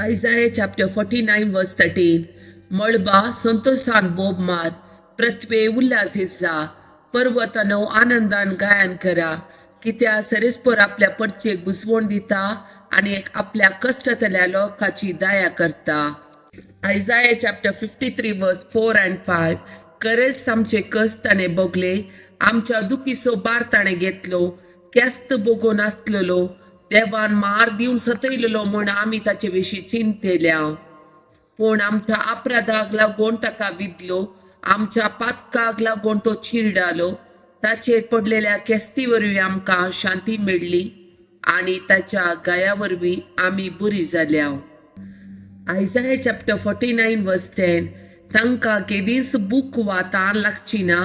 Isaiah chapter 49 verse 13. मळबा संतोशान बोब मार, पृथ्वे उल्हासीत जा, पर्वतानो आनंदान गायन करा, कित्या सरेस्पर आपल्या परचेक बुजवण दिता आनी एक आपल्या कश्टांतल्या लोकांची दया करता. Isaiah chapter 53 verse 4 and 5. करेच आमचे कश्ट ताणें भोगले, आमच्या दुखीचो भार ताणें घेतलो, केस्त भोगून आसलेलो, देवान मार दिवन सतयलेलो म्हूण आमी ताचे विशीं चिंतेल्या. पूण आमच्या अपराधाक लागून ताका विदलो, आमच्या पातकाक लागून तो चिरडालो. ताचेर पडलेल्या केस्ती वरवीं आमकां शांती मेळ्ळी आनी ताच्या गाया वरवीं आमी बरी जाल्या. Isaiah chapter 49 verse 10. तांकां केदीच भूक वा तान लागची ना,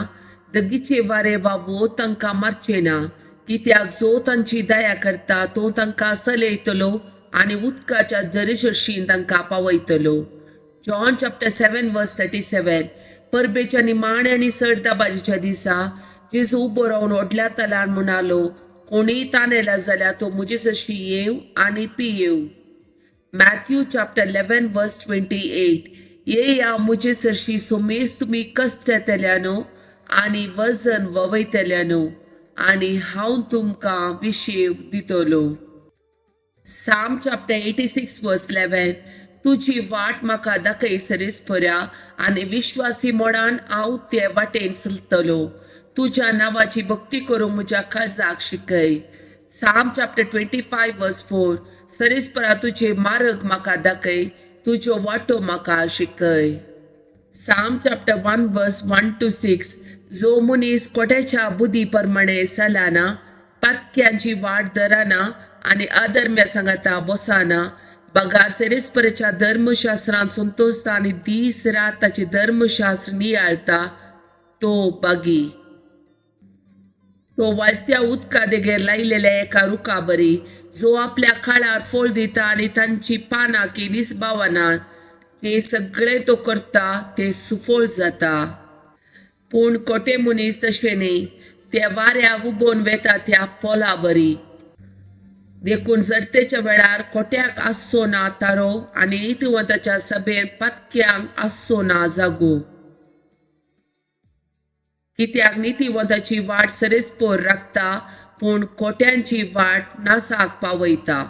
दगीचे वारे वा वोत तांकां मारचें ना, कित्याक जो तांची दया करता तो तांकां चलयतलो आनी उदकाच्या दरेशशीन तांकां पावयतलो. John chapter 7 verse 37. परबेच्या निमाण्या आनी चड दबाजीच्या दिसा जेजू उबो रावन व्हडल्या तलान म्हणालो, कोणीय तानेला जाल्यार तो म्हजे सरशी येवं आनी पियेवं. Matthew chapter 11 verse 28. येया म्हजे सरशी सोमेस तुमी कश्ट येतल्यानो आनी वजन ववयतल्यानो, आनी हांव तुमकां विशेव दितलो. Psalm chapter 86 verse 11. तुजी वाट म्हाका दाखय सरेस्पऱ्या, आनी विश्वासी मोडान हांव ते वाटेन चलतलो. तुज्या नांवाची भक्ती करूंक म्हज्या काळजाक शिकय. Psalm chapter 25 verse 4. सरेस्परा, तुजे मार्ग म्हाका दाखय, तुज्यो वाटो म्हाका शिकय. Psalm chapter 1 verse 1 to 6. जो मनीस कोट्याच्या बुद्धी प्रमाणे चलना, पातक्यांची वाट धरना आनी अधर्म्या सांगाता बसना, बगार सेरेस्परेच्या धर्मशास्त्रांत संतोषता आनी दीस रात ताचे धर्मशास्त्र नियाळता, तो बागी. तो वाळत्या उदका देगेर लायलेल्या एका रुखा बरी, जो आपल्या काळार फळ दिता आनी तांची पानां केदीच बावना. ते सगळें तो करता ते सुफळ जाता. पूण कोटे मनीस तशें न्ही, ते वाऱ्याक उबोवन वेता त्या पोला बरी. देखून जरतेच्या वेळार कोट्याक आसचो ना तारो आनी नितीवंताच्या सभेन पातक्यांक आसचो ना जागो, कित्याक नितीवंताची वाट सरेस्पोर राखता, पूण कोट्यांची वाट नासाक पावयता.